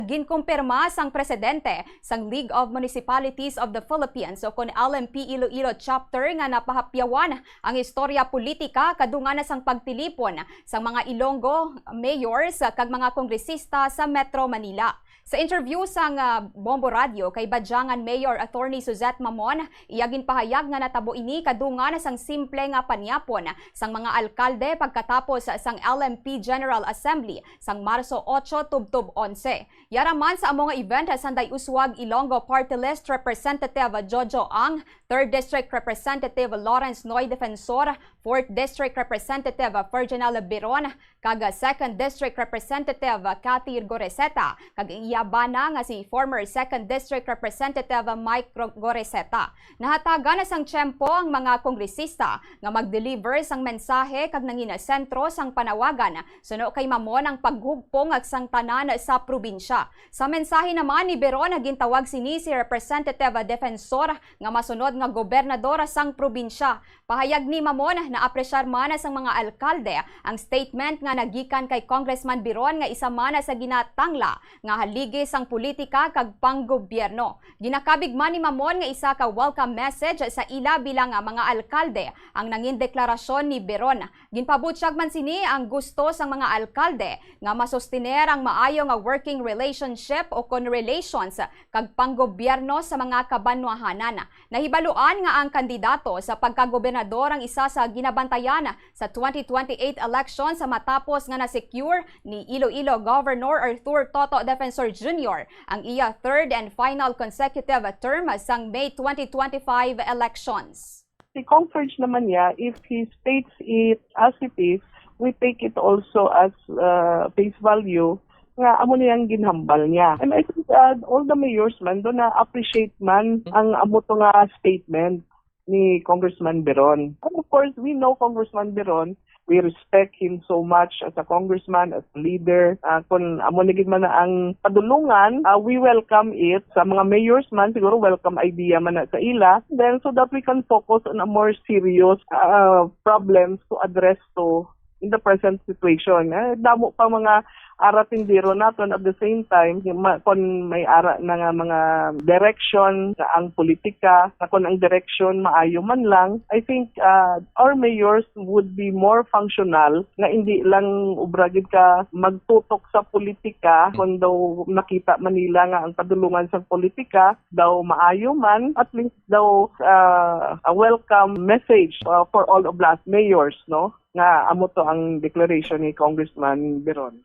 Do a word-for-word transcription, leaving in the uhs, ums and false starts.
Ginkumpirma sang presidente sang League of Municipalities of the Philippines o kon L M P Iloilo Chapter nga napahapyawan ang istorya politika kadungan na sang pagtilipon sang mga Ilonggo mayors kag mga kongresista sa Metro Manila. Sa interview sang, ah, Bombo Radio kay Badyangan Mayor Attorney Suzette Mamon, iya ginpahayag nga natabo ini kadungan sang simple nga panyapon sang mga alkalde pagkatapos sang L M P General Assembly sang Marso otso tubtob onse. Yara man sa amo nga event, sanday uswag Ilonggo Party List Representative Jojo Ang, Third District Representative Lawrence Noy Defensor, Fourth District Representative Ferdinand Biron, kag Second District Representative Cathy Goreseta, kag iya bana nga si former Second District Representative Mike Ro-, Goreseta. Nahatagan na sang tiyempo ang mga kongresista nga mag-deliver sang mensahe kag nangin sentro sang panawagan suno kay Mamon ang paghugpong sang tanan sa probinsya. Sa mensahe naman ni Biron, gintawag sini si Representative Defensor nga masunod nga gobernador sang probinsya. Pahayag ni Mamon, naapresyar man sang mga alkalde ang statement nga nagikan kay Congressman Biron nga isa man sa ginatangla nga haligi sang politika kag panggobyerno. Ginakabig man ni Mamon nga isa ka welcome message sa ila bilang nga mga alkalde ang nangin deklarasyon ni Biron. Ginpabutyag man sini ang gusto sang mga alkalde nga masustiner ang maayo nga working relationship o kon relations kag panggobyerno sa mga kabanwahanan. Nahibaluan nga ang kandidato sa pagkagobernador ang isa sa ginabantayan sa twenty twenty-eight elections matapos nga na-secure ni Iloilo Governor Arthur Toto Defensor Junior ang iya third and final consecutive term sang May twenty twenty-five elections. Si Cong Ferge naman niya, if he states it as it is, we take it also as, uh, face value nga amo niyang ginhambal niya. And I think, uh, all the mayors man do na-appreciate man ang amo to nga statement ni Congressman Biron. And of course, we know Congressman Biron, we respect him so much as a congressman, as a leader. Ah, kung amo na gid man na ang padulungan, ah, we welcome it. Sa mga mayors man, siguro welcome idea man na sa ila. Then, so that we can focus on a more serious, ah, problems to address to in the present situation. Eh, damo pa mga ara tindero naton. At the same time, yung ma-, kon may ara na nga mga direction sa ang politika, na kon ang direction maayo man lang, I think, uh, our mayors would be more functional, nga hindi lang ubra gid ka magtutok sa politika, kun daw makita man nila nga ang padulungan sa politika daw maayo man, at least daw, uh, a welcome message, uh, for all oblast mayors, no? Nga amo to ang declaration ni Congressman Biron.